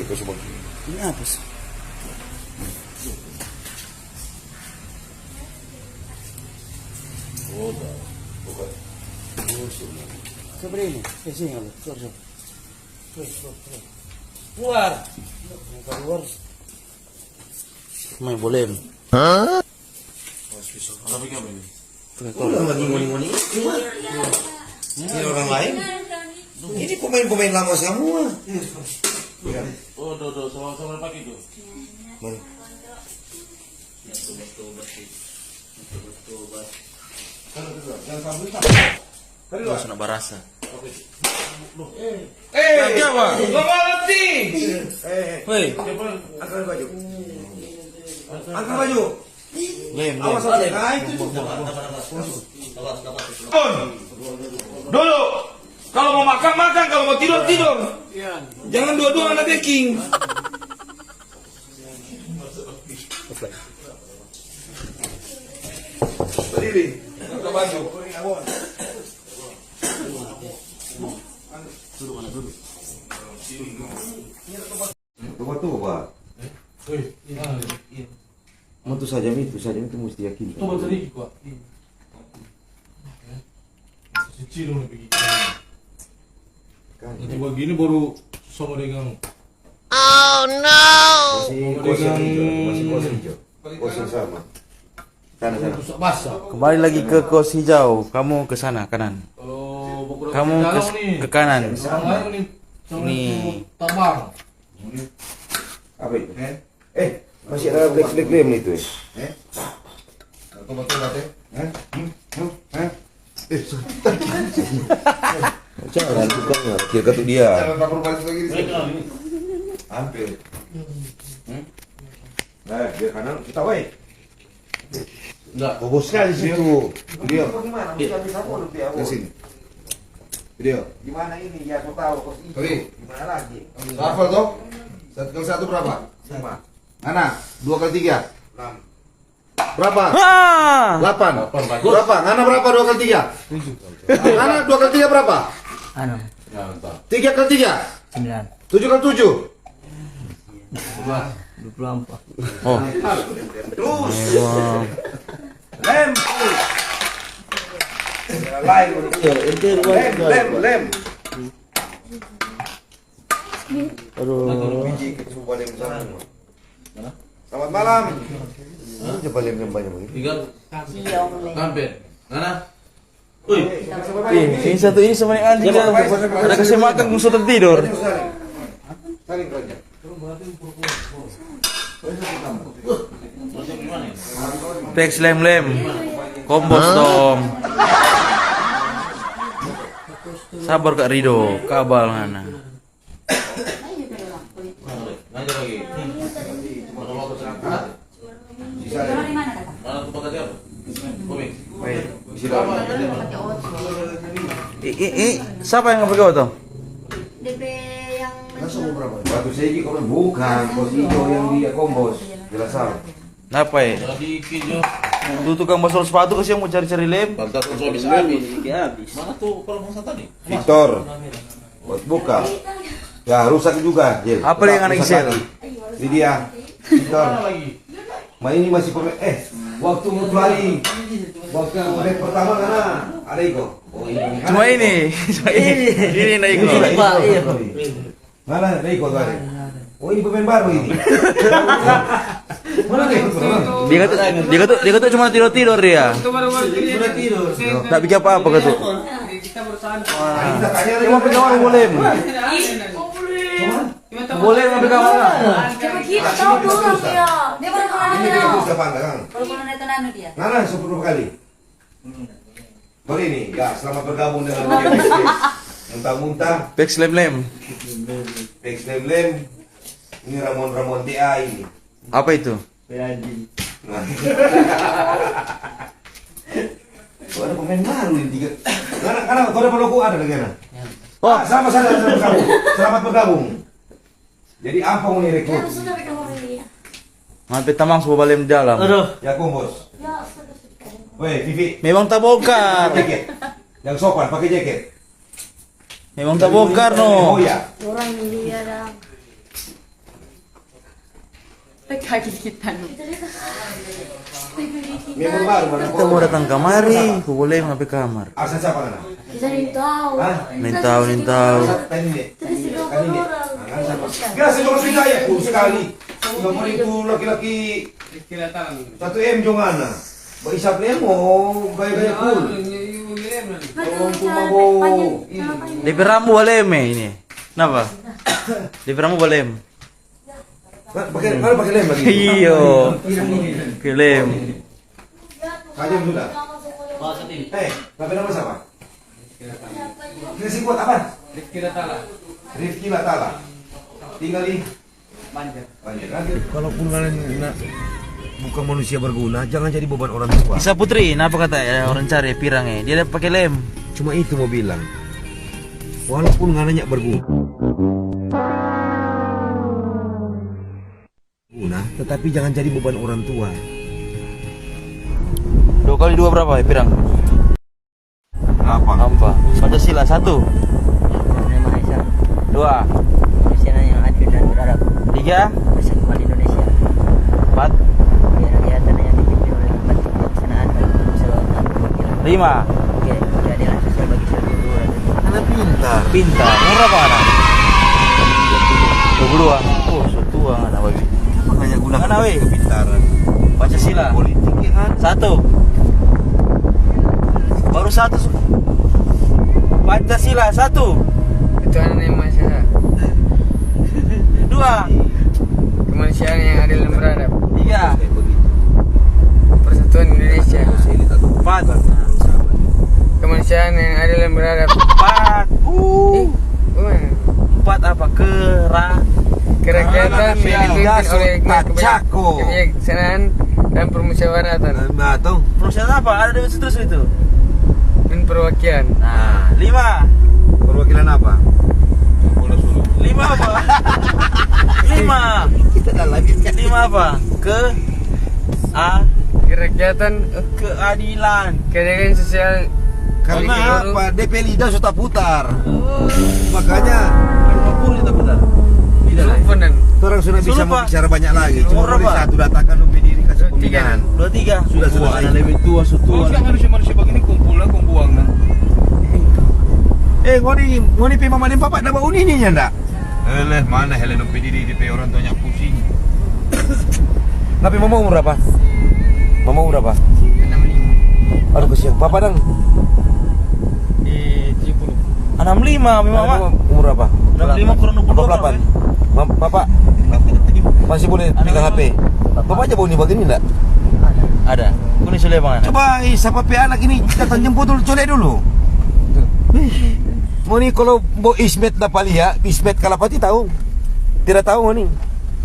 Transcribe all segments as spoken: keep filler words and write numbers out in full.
Ini apa sih? Oh, dah. Bukan. Oh, sudah. Coba ini. Eh, sini, Abah. Keluar, keluar. Keluar. Keluar. Main boleh. Hah? Apa ini? Ulang lagi ngoni-ngoni. Ini orang lain. Ini pemain-pemain lama semua. Iya. Oh, tuh, tuh, sama-sama pakai tuh. Mana? Yang tobat-tobat sih. Yang tobat-tobat. Kalau gitu, jangan sampai lupa. Tadi lah. Sudah barasa. Oke. Eh, eh, apa? Lo malam nih. Eh, eh. Woi. Angkat baju. Angkat baju. Lem, lem. Awas, awas. Nah, itu tuh. Pun. Dulu. Kalau mau makan, makan. Kalau mau tidur, tidur. Jangan dua-dua ada backing. Berdiri. Buka baju. Duduk, anak, duduk. Coba tuh, Pak. Mau tu saja mi, tu saja mi, tu musti yakin. Coba sedikit, Pak. Kecil udah begini. Kan. Nanti begini baru sama dengan. Oh no! Masih kos yang hijau, masih kos hijau. Kos yang sama. Sana, sana. Rusak basah. Kembali lagi ke kos hijau, kamu ke sana, kanan. Kalau mau kurang Kamu ke, dalam nih, ke kanan. Orang lain nih, sama Ini. Itu tabang. Apa itu? Eh? Eh, masih ada black-black lem itu, eh. Eh? Tobat-tobat, eh? Hah? Hmm? Hmm? Hah? Eh, sakit lagi. Jangan, bukan, kira kata dia. Jangan takut balik lagi di sini. Hampir. Hmm? Nah, dia kanan, kita, woi. Enggak. Bobosnya di situ. Dia. Bagaimana? Mesti habis apa lu, dia? Di sini. Video. Gimana ini? Ya, aku tahu, kos itu. Tadi. Gimana lagi? Shuffle, toh? Satu kali satu berapa? Lima. Ngana, dua kali tiga. Enam. Berapa? Ah! Delapan. Delapan, bagus. Berapa? Ngana berapa dua kali tiga? Tujuh. Ngana dua kali tiga berapa? Enam. Tiga kali tiga? Sembilan. Tujuh kali tujuh? Dua puluh empat. Oh. Terus. Wow. Lem. Lain. Iya, ente lem, lem, lem. Aduh. Biji kecuba lem sana. Selamat malam. Ini coba lem-lem banyak begini. Tiga. Iya, Om Lem. Sampai. Mana? Ih, ini satu ini sama yang anjing. Ada kasih makan, musuh tertidur. Teks lem-lem. Kombos dong. Sabar Kak Rido, kabal ngana. Eh, eh, eh, sapa yang pake oto? D P yang Batu Segi, kau bukan, kos hijau yang dia kombos. Jelas sama. Napa, eh? Tu tukang basol sepatu kasiang mo cari-cari lem. Pantas kau habis-habis. Mana tu kalau masa tadi? Victor. Buat buka. Ya, rusak juga, Jel. Apa yang anak Isel? Ini dia. Victor. Ma ini masih permen. Eh, waktu mau hari. Waktu hari pertama ngana ada iko. Oh, ini. Cuma ini. Cuma ini. Ini na iko. Ini sudah, ini sudah. Mana ada iko tadi? Oh, ini pemain baru ini. Mana dia itu? Dia kata, dia kata, dia kata cuma tidur-tidur dia. Sudah tidur. Tak bikin apa-apa kata. Cuma pegang boleh. Boleh ngambil kamar. Coba kita tahu dulu dia. Dia baru kenal itu. Baru kenal itu nanu dia. Nana sepuluh kali. Begini, ya, selamat bergabung dengan P X P. Muntah-muntah. Pex lem-lem. Pex lem-lem. Ini ramuan-ramuan T A ini. Apa itu? Nah. Kok ada pemain baru ini tiga? Karena, karena kau ada paloku ada lagi, nah. Oh. Ah, sama, sama, sama kamu. Selamat bergabung. Jadi apa mau direkrut? Ya, sudah, mereka mau ini, ya. Ngampe tamang semua balem di dalam. Aduh. Ya, Kombos. Ya, sudah, sudah. Weh, Vivi. Memang tabongkar. Pakai jaket. Yang sopan, pakai jaket. Memang tabongkar, no. Oh, ya. Orang ini ya, dang. Kaki kita nih. Memang baru mana? Kita mau datang kamari, ku boleh ngape kamar. Asa siapa kana? Kita nih tahu. Hah? Nih tahu, nih tahu. Tadi nih. Tadi nih. Tadi nih. Kira saya cuma pindah ya, pun sekali. Nggak mau itu laki-laki satu M jong ana. Ba isap lemo, gaya-gaya pul. Tolong tu mabo. Depe rambu balem eh ini. Napa? Depe rambu balem. Pake, kalau pake lem lagi. Iyo. Pake lem. Kajam sudah. Eh, tapi nama siapa? Ini si kuat apa? Rifki Latala. Rifki Latala. Tinggal di Banjar. Banjar. Kalaupun ngana na-, bukan manusia berguna, jangan jadi beban orang tua. Isa Putri, napa kata, eh, orang cari pirang, eh? Dia ada pake lem. Cuma itu mau bilang. Walaupun ngana nyak berguna, guna, tetapi jangan jadi beban orang tua. Dua kali dua berapa, eh, pirang? Apa? Ampa. Pancasila, satu. Tuhan Yang Maha Esa. Dua. Pemerintahan yang adil dan beradab. Tiga. Persatuan Indonesia. Empat. Biar rakyat tanah yang dipimpin oleh empat kebijaksanaan dan permusyawaratan perwakilan. Lima. Oke, keadilan sosial bagi seluruh rakyat. Anak pintar. Pintar. Umur berapa anak? Dua puluh dua. Oh, so tua anak babi. Apa nggak guna kepintaran? Pancasila. Politik, ya kan? Satu. Baru satu. Pancasila, satu. Ketuhanan yang Maha Esa. Dua. Kemanusiaan yang adil dan beradab. Tiga. Persatuan Indonesia. Empat. Kemanusiaan yang adil dan beradab. Empat. Uh. Empat apa? Kera-, kerakyatan yang dipimpin oleh hikmat kebijaksanaan dan permusyawaratan. Nah, tuh. Permusyawaratan apa? Ada di situ, situ. Dan perwakilan. Nah, lima. Perwakilan apa? Lima apa? Lima. Kita dalam ini. Lima apa? Ke A. Kerakyatan, eh, keadilan. Keadilan sosial. Karena apa? Depe lidah so taputar. Oh. Makanya, torang sudah bisa bicara banyak lagi. Cuma ngoni satu, datangkan dong pe diri, kasih pembinaan. Dua tiga. Sudah selesai. Ada lebih tua, so tua. Kalau manusia-manusia begini kumpul lah, kumpul uang, nah. Eh, ngoni, ngoni pe mama deng papa da bauni ini, ya ndak? Eleh, mana hele dong pe diri, depe orang tuanya pusing. Tapi mama umur berapa? Mama umur berapa? Enam lima. Aduh, kasihan. Papa dang? Di tujuh puluh. Enam lima, mama. Mama umur berapa? Enam lima kurang dua puluh delapan. Dua puluh delapan. Mam-, papa masih boleh pegang H P. Papa aja bau ni begini ndak? Ada. Kuni sudah, Bang. Coba, eh, siapa pe anak ini datang jemput dulu, colek dulu. Ih. Ngoni kalo bo Ismet dapa lia, Ismet Kalapati tau? Tidak tau ngoni?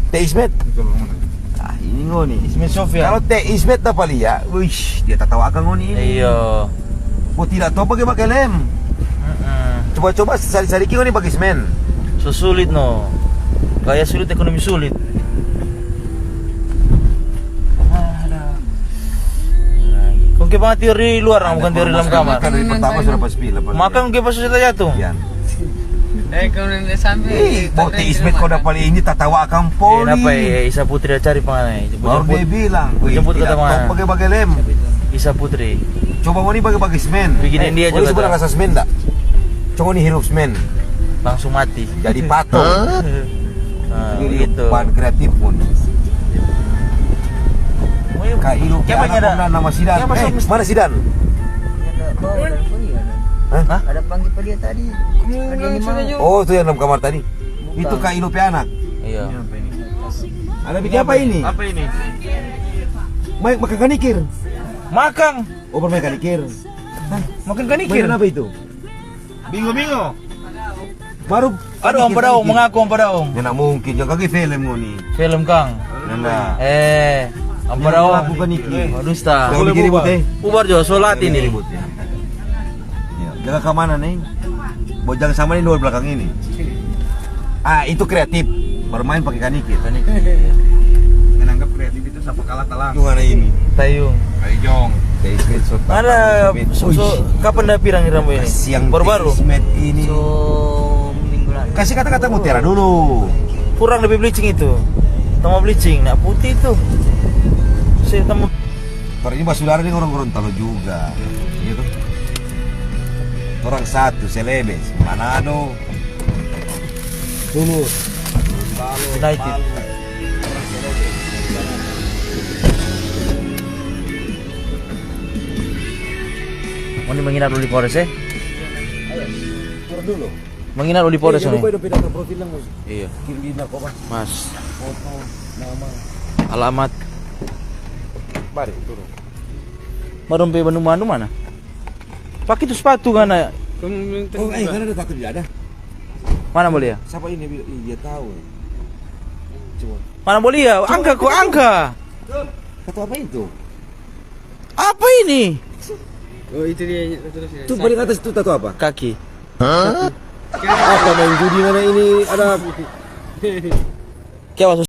Te Ismet? Itu lo mana? Ah, ini ngoni. Ismet Sofyan. Kalo Te Ismet dapa lia, wish, dia tatawa akang ngoni ini. Iyo. Bo tidak tau pake, pake lem. Heeh. Coba-coba sari-sari ki ngoni pake semen. So sulit no. Gaya sulit, ekonomi sulit. Aduh. Kong ke bang tidur di luar, bukan tidur di dalam kamar. Kan dari pertama sudah pas pila, pas Makan ke pas sudah jatuh. Iya. Eh, kalau udah sampai, Ih, bo Te Ismet kau dapat ini tatawa akang poli. Kenapa ya? Isa Putri cari pangan. Baru dia bilang, "Wih, jemput ke teman. Pakai, pakai lem." Isa Putri. Coba ngoni pakai, pakai semen. Bikin dia juga. Ngoni sudah rasa semen ndak? Coba ngoni hirup semen. Langsung mati. Jadi patung. Nah, jadi gitu. Bahan kreatif pun. Kak Ilu, siapa yang ada? Nama Sidan. Eh, mana Sidan? Hah? Ada panggil pa dia tadi. Ada lima. Oh, tu yang dalam kamar tadi. Itu Kak Ilu pe anak. Iya. Ada bikin apa ini? Apa ini? Main makan kanikir. Makan. Oh, bermain kanikir. Hah? Makan kanikir. Mainan apa itu? Bingo-bingo. Baru Aduh, Ampa Daong, mengaku Ampa Daong. Ya, nggak mungkin, jangan kaki film ngoni. Film, Kang. Nanda. Eh, Ampa Daong. Bukan Niki. Oh, dusta. Jangan bikin ribut, eh. Bubar jo, solat ini. Ribut, ya. Ya, jaga keamanan, eh. Bo, jangan sama ini dua belakang ini. Ah, itu kreatif. Bermain pakai kanikir. Menganggap kreatif itu. Siapa kalah, kalah. Gimana ini? Tayung. Ayo, Jong. Kayak screenshot. Mana? Kapan da pirang rambu ini? Baru-baru. Ini. Kasih kata-kata Mutiara dulu. Kurang lebih bleaching itu. Tama bleaching, nak putih tu. Se tama. Tor ini basudara deng orang Gorontalo juga. Gitu. Orang satu, Selebes, Manado, Tulus, Gorontalo, United. Palu. Mau ni menginap dulu di Polres, eh? Ayo, turun dulu. Menginap dulu di Polres, eh, jangan lupa ini. Dong, pindah ke profil yang, Mas. Iya. Kiri di narkoba. Mas. Foto, nama. Alamat. Mari, turun. Baru pe banu manu mana? Pakai tu sepatu ngana. Kamu minta. Oh, eh, juga. Ngana ada takut dia ada? Mana boleh ya? Siapa ini? Ih, dia tahu. Coba. Mana boleh ya? Coba angka, itu, kok itu. Angka. Satu apa itu? Apa ini? Oh, itu dia, terus ya. Tuh, paling atas itu tato apa? Kaki. Hah? Apa main judi mana ini? Ada. Kiawas,